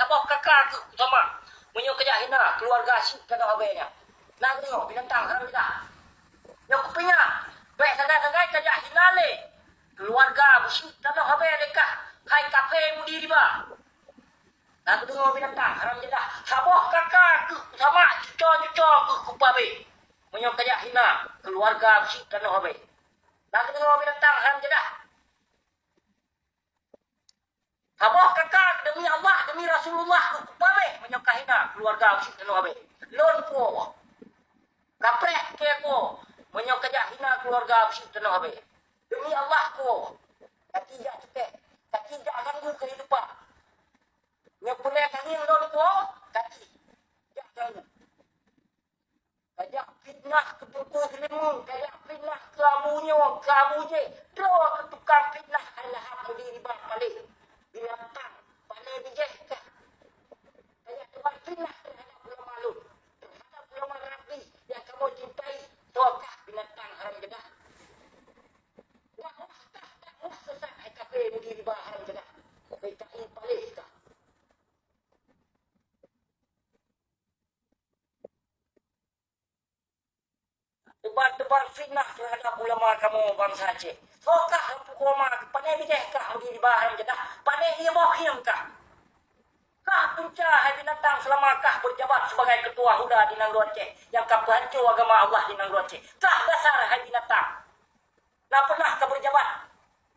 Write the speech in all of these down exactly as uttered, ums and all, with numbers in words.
Boh kaka keuh sama. Meunyoe kajak hina keuluwarga syik tanoh abée nyan. Na geudeungoe binatang haram jadah. Nyoe kupeuingat, bék sagai-sagai kajak hina lé keuluwarga beusyik tanoh abée lé kah, hai kafé mudi riba. Na geudeungoe binatang haram jadah. Saboh kaka keuh sama, cuco-cuco keuh kupabéh. Meunyoe kajak hina keuluwarga beusyik tanoh abée. Na geudeungoe binatang haram jadah. Saboh kaka demi Allah, demi Rasulullah, kupabéh meunyoe kahina keuluwarga beusyik tanoh abée. Lôn puwoe. Kapreh keu aku, meunyoe kajak hina keuluwarga beusyik tanoh abée. Demi Allah, puwoe. Kaki jak ceukeh, kaki jak ganggu keuhidupan. Nyoe peureulée kangin lôn puwoe, kaki jak ganggu. Kajak fitnah keu Teungku Seulimeum, kajak fitnah keu Abu nyoe, keu Abu jéh, droe keu tukang fitnah hai lahab mudi riba paléh. Binatang, pané bijéh kah. Kajak teubar fitnah teuhadap ulama lôn, teuhadap ulama Rabbi nyang kamoe cintai, soe kah binatang haram jadah. Dakwah kah dakwah sesat hai kafé mudi riba haram jadah. P K I paléh kah. Teubar-teubar fitnah teuhadap ulama kamoe bansa Aceh. Soe kah lampu koma, pané bijéh kah mudi riba haram jadah, pané ié boh hieng kah. Kah punca hai binatang seulama kah beujabat sibagai keutua huda di nanggroe Aceh nyang ka peuhanco agama Allah di nanggroe Aceh. Kah dasar hai binatang. Na peunah ka beujabat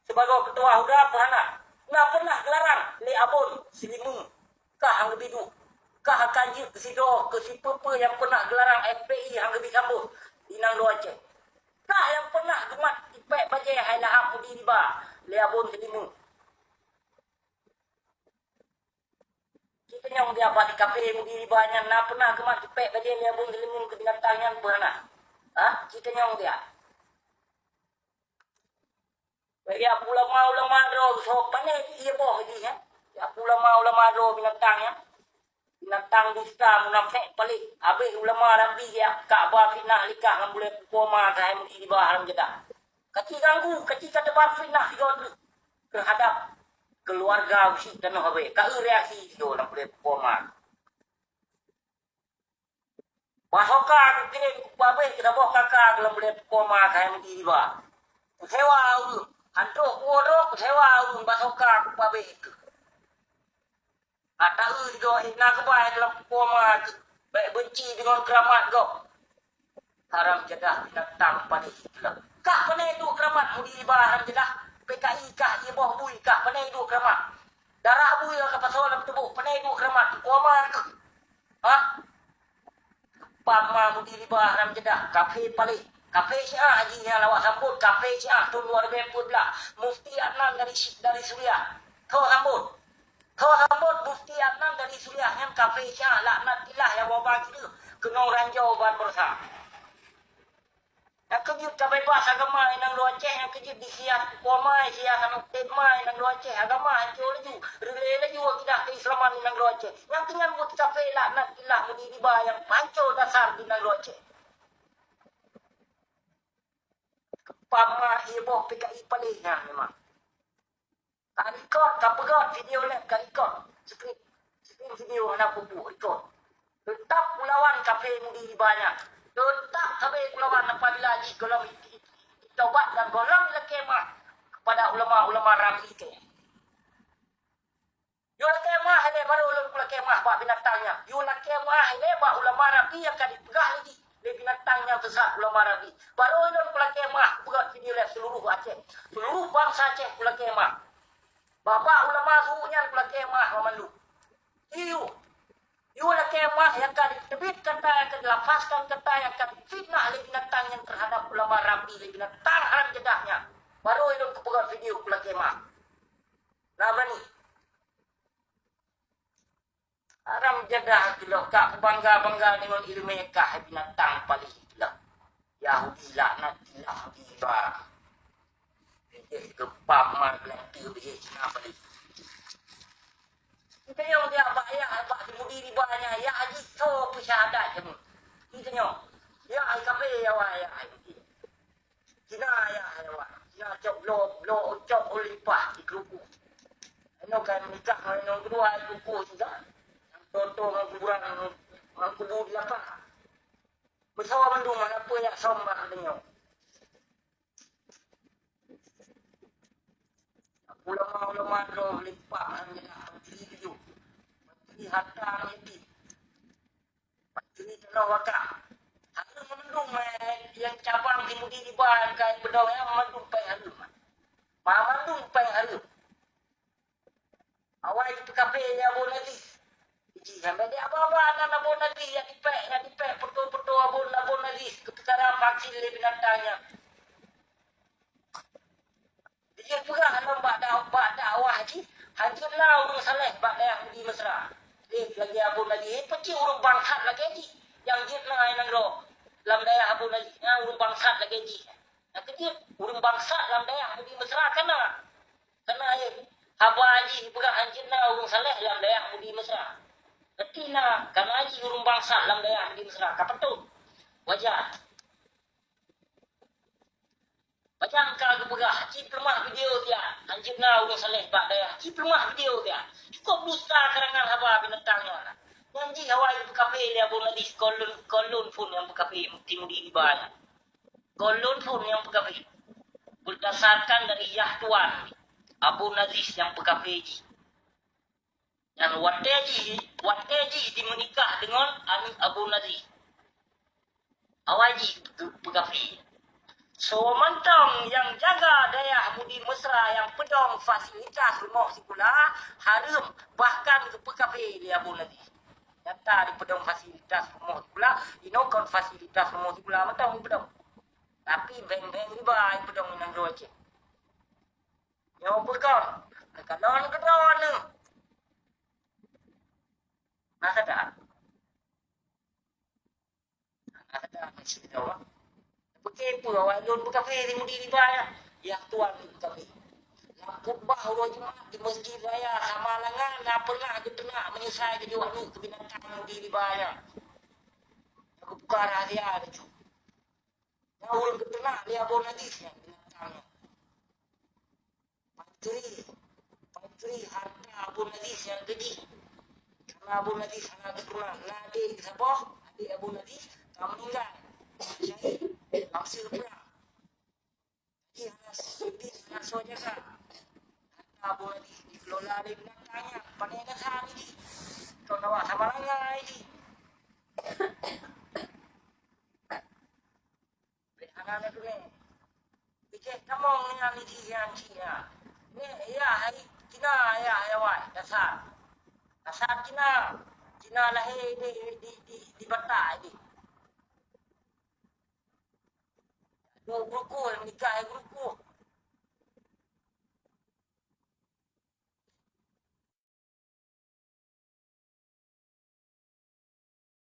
sibagoe keutua huda peuhana? Na peunah geularang lé Abon Seulimeum? Kah han geubi duek? Kah akan jeuet keu sidroe keu sipeue-peue nyang peunah geularang F P I han geubi sambot di nanggroe Aceh? Kah nyang peunah geumat tipék bajée hai lahab mudi riba lé Abon Seulimeum? Ci tanyong dia bak di kafé mudi riba nyan na peunah geumat tipék bajée lé Abon Seulimeum keu binatang nyan peuhana? Ha? Ci tanyong dia. Bagi aku ulama-ulama droe soe pané ié boh jih nyan. Ya aku ulama-ulama droe binatang nyan. Binatang dusta munafék paléh. Habéh ulama Rabbi ya Ka'bah fitnah likah ngon bulée pukoma kah hai mudi riba haram jadah. Kaci ganggu, kaci ka teubar fitnah sigoe treuk teuhadap keuluwarga beusyik tanoh abée. Ka eu reaksi sigoe lam bulée pukoma. Basoe ka kukirém kupabéh keu saboh kaka keu lam bulée pukoma kah hai mudi riba. Kusewa ureuëng, han troh kuwoe droe kusewa ureuëng basoe ka kupabéh keuh. Ata eu sigoe éh na keubai dalam pukoma keuh, bék beunci deungon keuramat gob. Haram jadah binatang pané ié teulah. Kah pané duek keuramat mudi riba haram jadah? P K I kah, ié boh bui kah, pané duek keuramat? Darah bui ka pasoe lam tuboh, pané duek keuramat? Pukoma keuh. Ha? Pama mudi riba haram jadah, kafé paléh. Kafé Syiah jih nyang lawak sambot, kafé Syiah thon dua ribée peuet blah. Mufti Adnan dari Sy-, dari Suriah. Tho sambot. Tho sambot Mufti Adnan dari Suriah nyan kafé Syiah, laknatillah ya wabah gila. Keunong ranjau ban beurasa. Nyang keujeuet ka beubaih agama inong nanggroe Aceh, nyang keujeuet disiat pukoma, siat aneuk tét ma inong nanggroe Aceh, agama hanco laju, reulée laju akidah keuislaman inong nanggroe Aceh. Nyang keu nyan buet kafé laknatillah mudi riba nyang panco dasar di nanggroe Aceh. Pama ié boh P K I paléh nyan memang. Ka record, ka peugöt video lé ka record. Screen, screen video hana kubu record. Teutap kulawan kafé mudi riba nyan. Teutap sabe kulawan apabila jih gohlom i-, i-, i-, tobat dan gohlom lakée meu'ah kepada ulama-ulama Rabbi keu. Yue lakée meu'ah ilée barô lôn kulakée meu'ah bak binatang nyan. Yue lakée meu'ah ilée bak ulama Rabbi nyang ka dipeugah lé jih lé binatang nyang sesat ulama Rabbi. Barô lôn kulakée meu'ah kupeugöt video lé seuluruh Aceh, seuluruh bansa Aceh kulakée meu'ah. Babah ulama su nyan kulakée meu'ah mandum. Yue, yue lakée meu'ah nyang ka jiteubiet kata, nyang ka jilafazkan kata, nyang ka jifitnah lé binatang nyan teuhadap ulama Rabbi lé binatang haram jadah nyan. Barô lôn kupeugöt video kulakée meu'ah. Na bani. Haram jadah keuloh ka kubangga-bangga deungon ileumé kah binatang paléh keuloh. Yahudi laknatillah Yahudi ba. Bijéh geupap ma geulanteu bijéh Cina paléh. Kita nyong dia bak yah bak Yahudi riba nya yah jih soe peusyahadat jameun. Kita nyong. Yah ai kafé ya wa yah ai. Cina ya, ya, wah. Cina cok bloe, bloe cok u limpah di keruku. Eno kan nikah ngon inong kedua di keruku juga. Contoh ngon kuburan, ngon kubu di lapah. Meusawa mandum hana peue jak som bak geutanyoe. Ulama-ulama droe leupah han jeunah, peutri tujoh, peutri hareuta yatim, peutri tanoh wakaf. Hareuem mandum, eh, nyang cabang di Mudi Diba nyang ka beudôh nyan mandum péng hareuem. Ma mandum péng hareuem. Awai jipeukaphé lé Abu Nazif. Jih sampai di aba-aba nan Abu Nazif nyang dipék, nyang dipék peuto-peuto Abu, Abu Nazif keu peukara vaksin lé binatang nyan. Dijih peugah lom bak da-, bak dakwah jih, hanjeuet na ureuëng saleh bak dayah Mudi Mesra. Lé lagée Abu Nazif, eh, peucit ureuëng bangsat lagée jih nyang jeuet na i nanggroe lam dayah Abu Nazif, na ureuëng bangsat lagée jih. Nyang keujeuet, ureuëng bangsat lam dayah Mudi Mesra ka na. Kana, eh, haba jih jipeugah hanjeuet na ureuëng saleh lam dayah Mudi Mesra. Reti na, kana jih ureuëng bangsat lam dayah Mudi Mesra ka patôt. Wajar. Pajan ka geupeugah, ci peuleumah video tiak, hanjeuet na ureuëng saleh bak dayah, ci peuleumah video tiak. Cukôp dusta karangan haba binatang nyan. Nyan jih awai jipeukaphé lé Abu Nazif, kon lôn, kon lôn phon nyang peukaphé Mudi Diba nyan. Kon lôn phon nyang peukaphé. Berdasarkan dari yah tuan Abu Nazif nyang peukaphé jih. Nyan watée jih, watée jih jimeunikah deungon aneuëk Abu Nazif. Awai jih peukaphé. Soe mantong nyang jaga dayah Mudi Mesra nyang peudong fasilitas rumoh sikula, hareuem bahkan geupeukaphé lé Abu Nazif. Nyata dipeudong fasilitas rumoh sikula, inoe kon fasilitas rumoh sikula mantong dipeudong. Tapi bank-bank riba dipeudong i nanggroe Aceh. Nyoe peugah, kalon keudroe neuh. Na that? Na that meusidroe. Bukon peue awak lôn peukaphé di Mudi Diba nyan? Yah tuan peukaphé. Lam khutbah uroe Jumat di Masjid Raya Samalanga na pernah geuteunak meunyeusai geujok aneuëk keu binatang Mudi Diba nyan. Aku buka rahsia laju. Nyang ureuëng geuteunak lé Abu Nazif nyan binatang nyan. Pancuri, pancuri hareuta Abu Nazif nyang keujih. Karena Abu Nazif hana geuturonan, na adék saboh, adék Abu Nazif ka meuninggai, syahid lam sieu prang. Jadi hana sidin, hana soe jaga. Hareuta Abu Nazif dikelola lé binatang nyan, pané gasa jih. Kon awak Samalanga jih. Bèk hana neutuléh. Bijéh tamong nyan liji nyang Cina. Nyan, ya, hai Cina, ya, hai awai, dasar. Dasar Cina. Cina lahé di, di, di, di Batak, di. Dua gurukul, menikah guru,